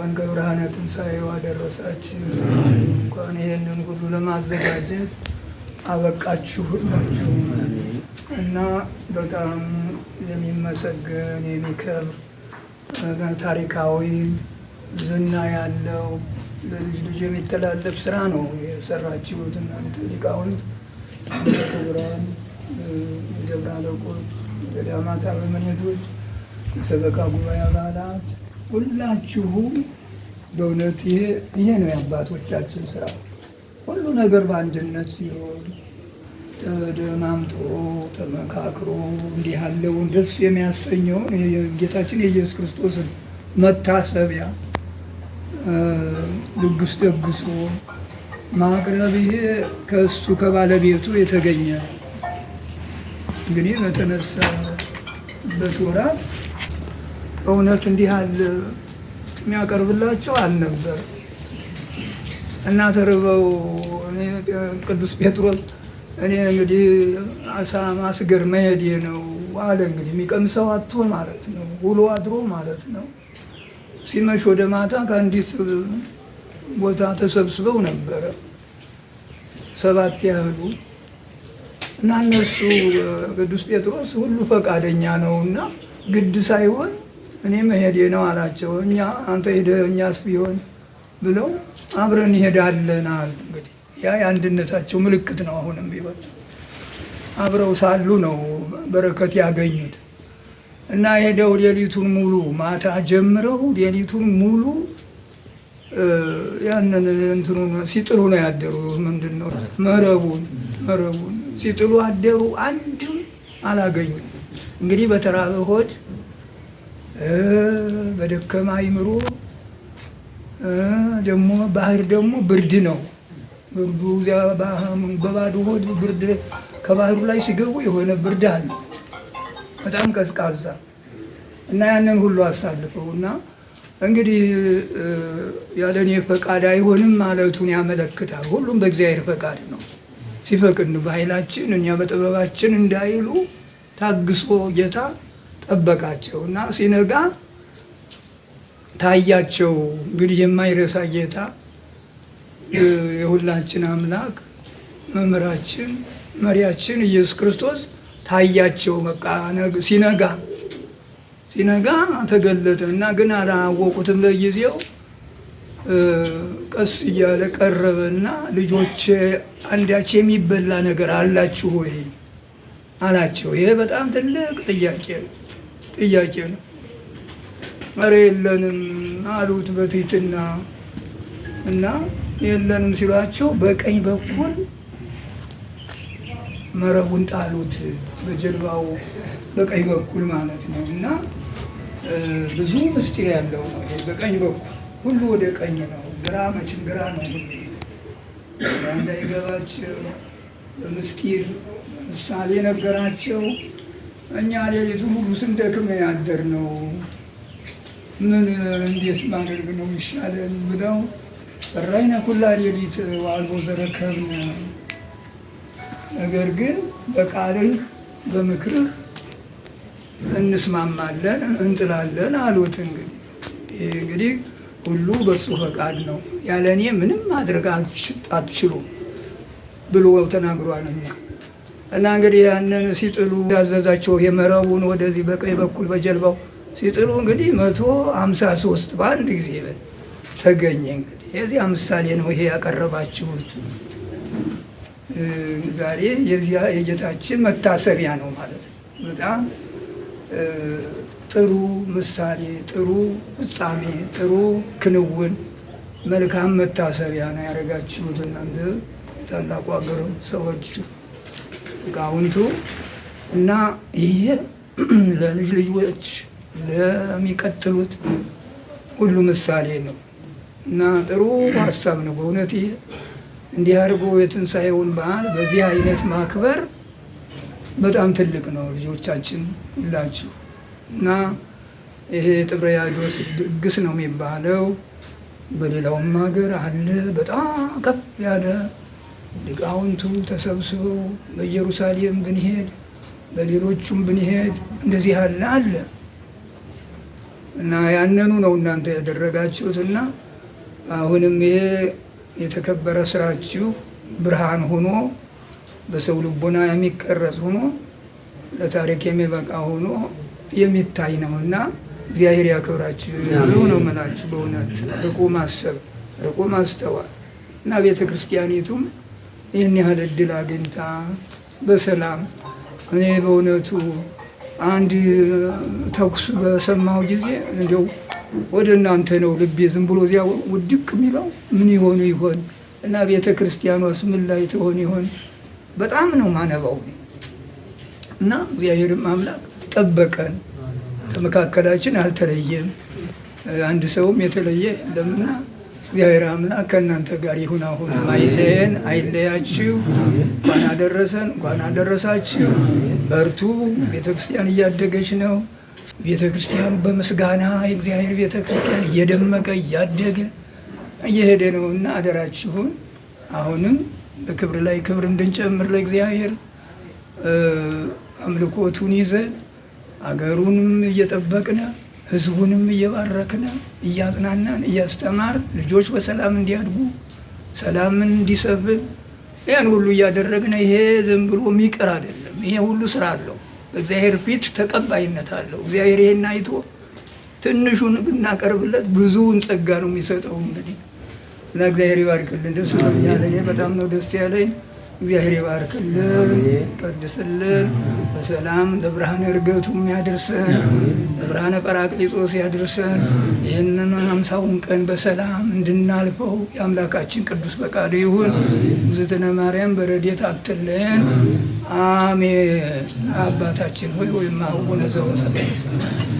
እንኳን ከብርሃነ ትንሣኤው አደረሳችሁ። እንኳን ይሄንን ሁሉ ለማዘጋጀት አበቃችሁ ሁላችሁ እና በጣም የሚመሰገን የሚከብር ታሪካዊ ዝና ያለው ለልጅ ልጅ የሚተላለፍ ስራ ነው የሰራችሁት እናንተ ሊቃውንት፣ ክቡራን የደብረ አለቆች፣ የገዳማት አበምኔቶች፣ የሰበካ ጉባኤ አባላት ሁላችሁም በእውነት ይሄ ነው የአባቶቻችን ስራ። ሁሉ ነገር በአንድነት ሲሆን ተደማምጦ ተመካክሮ እንዲህ ያለውን ደስ የሚያሰኘውን የጌታችን የኢየሱስ ክርስቶስን መታሰቢያ ድግስ ደግሶ ማቅረብ ይሄ ከእሱ ከባለቤቱ የተገኘ ነው። እንግዲህ በተነሳበት ወራት እውነት እንዲህ ያለ የሚያቀርብላቸው አልነበር እና ተርበው ቅዱስ ጴጥሮስ እኔ እንግዲህ አሳ ማስገር መሄዴ ነው አለ። እንግዲህ የሚቀምሰው አጥቶ ማለት ነው፣ ውሎ አድሮ ማለት ነው። ሲመሽ ወደ ማታ ከአንዲት ቦታ ተሰብስበው ነበረ 7 ያህሉ እና እነሱ ቅዱስ ጴጥሮስ ሁሉ ፈቃደኛ ነውና ግድ ሳይሆን እኔ መሄዴ ነው አላቸው። እኛ አንተ ሄደህ እኛስ ቢሆን ብለው አብረን እንሄዳለን አሉ። እንግዲህ ያ የአንድነታቸው ምልክት ነው። አሁንም ቢሆን አብረው ሳሉ ነው በረከት ያገኙት እና ሄደው ሌሊቱን ሙሉ ማታ ጀምረው ሌሊቱን ሙሉ ያንን እንትኑን ሲጥሉ ነው ያደሩ። ምንድነው መረቡን ሲጥሉ አደሩ። አንድም አላገኙም። እንግዲህ በተራበ ሆድ በደከመ አይምሮ ደግሞ ባህር ደግሞ ብርድ ነው። ብርዱ እዚያ በባዶ ሆድ ብርድ ከባህሩ ላይ ሲገቡ የሆነ ብርድ አለ፣ በጣም ቀዝቃዛ እና ያንን ሁሉ አሳልፈው እና እንግዲህ ያለኔ ፈቃድ አይሆንም ማለቱን ያመለክታል። ሁሉም በእግዚአብሔር ፈቃድ ነው። ሲፈቅድ ነው በኃይላችን እኛ በጥበባችን እንዳይሉ ታግሶ ጌታ ጠበቃቸው እና ሲነጋ ታያቸው። እንግዲህ የማይረሳ ጌታ የሁላችን አምላክ መምህራችን መሪያችን ኢየሱስ ክርስቶስ ታያቸው። በቃ ሲነጋ ተገለጠ እና ግን አላወቁትም ለጊዜው። ቀስ እያለ ቀረበና ልጆች አንዳች የሚበላ ነገር አላችሁ ወይ አላቸው። ይሄ በጣም ትልቅ ጥያቄ ነው ጥያቄ ነው። ኧረ የለንም አሉት በትህትና። እና የለንም ሲሏቸው በቀኝ በኩል መረቡን ጣሉት፣ በጀልባው በቀኝ በኩል ማለት ነው። እና ብዙ ምስጢር ያለው ነው ይሄ። በቀኝ በኩል ሁሉ ወደ ቀኝ ነው፣ ግራ መቼም ግራ ነው ሁሉ እንዳይገባቸው በምስጢር በምሳሌ ነገራቸው። እኛ ሌሊቱን ሁሉ ስንደክም ነው ያደርነው፣ ምን እንዴት ማድረግ ነው የሚሻለን ብለው ሰራይነ ኩላ ሌሊት ወአልቦ ዘረከብነ፣ ነገር ግን በቃልህ በምክርህ እንስማማለን እንጥላለን አሉት። እንግዲህ ይሄ እንግዲህ ሁሉ በሱ ፈቃድ ነው፣ ያለ እኔ ምንም ማድረግ አትችሉም ብሎ ተናግሯልና እና እንግዲህ ያንን ሲጥሉ ያዘዛቸው የመረቡን ወደዚህ በቀኝ በኩል በጀልባው ሲጥሉ እንግዲህ 153 በአንድ ጊዜ ተገኘ። እንግዲህ የዚያ ምሳሌ ነው ይሄ ያቀረባችሁት ዛሬ የዚያ የጌታችን መታሰቢያ ነው ማለት ነው። በጣም ጥሩ ምሳሌ፣ ጥሩ ፍጻሜ፣ ጥሩ ክንውን፣ መልካም መታሰቢያ ነው ያደረጋችሁት እናንተ የታላቁ ሀገር ሰዎች ሊቃውንቱ። እና ይሄ ለልጅ ልጆች ለሚቀጥሉት ሁሉ ምሳሌ ነው እና ጥሩ ሀሳብ ነው በእውነት። ይሄ እንዲህ አድርጎ የትንሣኤውን በዓል በዚህ አይነት ማክበር በጣም ትልቅ ነው ልጆቻችን ሁላችሁ። እና ይሄ ጥብርያዶስ ድግስ ነው የሚባለው። በሌላውም ሀገር አለ። በጣም ከፍ ያለ ሊቃውንቱ ተሰብስበው በኢየሩሳሌም ብንሄድ በሌሎቹም ብንሄድ እንደዚህ ያለ አለ። እና ያንኑ ነው እናንተ ያደረጋችሁትና አሁንም ይሄ የተከበረ ስራችሁ ብርሃን ሆኖ በሰው ልቦና የሚቀረጽ ሆኖ ለታሪክ የሚበቃ ሆኖ የሚታይ ነው እና እግዚአብሔር ያክብራችሁ ነው የምላችሁ። በእውነት ርቆ ማሰብ ርቆ ማስተዋል እና ቤተ ክርስቲያኒቱም ይህን ያህል እድል አግኝታ በሰላም እኔ በእውነቱ አንድ ተኩስ በሰማሁ ጊዜ እንዲያው ወደ እናንተ ነው ልቤ ዝም ብሎ እዚያ ውድቅ የሚለው ምን ይሆኑ ይሆን እና ቤተ ክርስቲያኗስ ምን ላይ ትሆን ይሆን? በጣም ነው ማነባው እና እግዚአብሔርም አምላክ ጠበቀን፣ ከመካከላችን አልተለየም። አንድ ሰውም የተለየ የለምና እግዚአብሔር አምላክ ከእናንተ ጋር ይሁን። አሁንም አይለየን፣ አይለያችሁ። እንኳን አደረሰን፣ እንኳን አደረሳችሁ። በርቱ። ቤተክርስቲያን እያደገች ነው። ቤተክርስቲያኑ በምስጋና የእግዚአብሔር ቤተክርስቲያን እየደመቀ እያደገ እየሄደ ነው እና አደራችሁን አሁንም በክብር ላይ ክብር እንድንጨምር ለእግዚአብሔር አምልኮቱን ይዘን አገሩንም እየጠበቅነ ሕዝቡንም እየባረክነ እያጽናናን እያስተማር ልጆች በሰላም እንዲያድጉ ሰላምን እንዲሰፍን ያን ሁሉ እያደረግነ ይሄ ዝም ብሎ የሚቀር አይደለም። ይሄ ሁሉ ስራ አለው። በእግዚአብሔር ፊት ተቀባይነት አለው። እግዚአብሔር ይሄን አይቶ ትንሹን ብናቀርብለት ብዙውን ጸጋ ነው የሚሰጠው። እንግዲህ እና እግዚአብሔር ይባርክልን። ደስ ብሎኛል። እኔ በጣም ነው ደስ ያለኝ። እግዚአብሔር ይባርክልን፣ ቀድስልን፣ በሰላም ለብርሃነ ዕርገቱም ያድርሰን፣ ለብርሃነ ጰራቅሊጦስ ያድርሰን። ይህንን 50ውን ቀን በሰላም እንድናልፈው የአምላካችን ቅዱስ ፈቃዱ ይሁን። እግዝእትነ ማርያም በረድኤት አትለየን። አሜን። አባታችን ሆይ ወይም አቡነ ዘበሰማያት።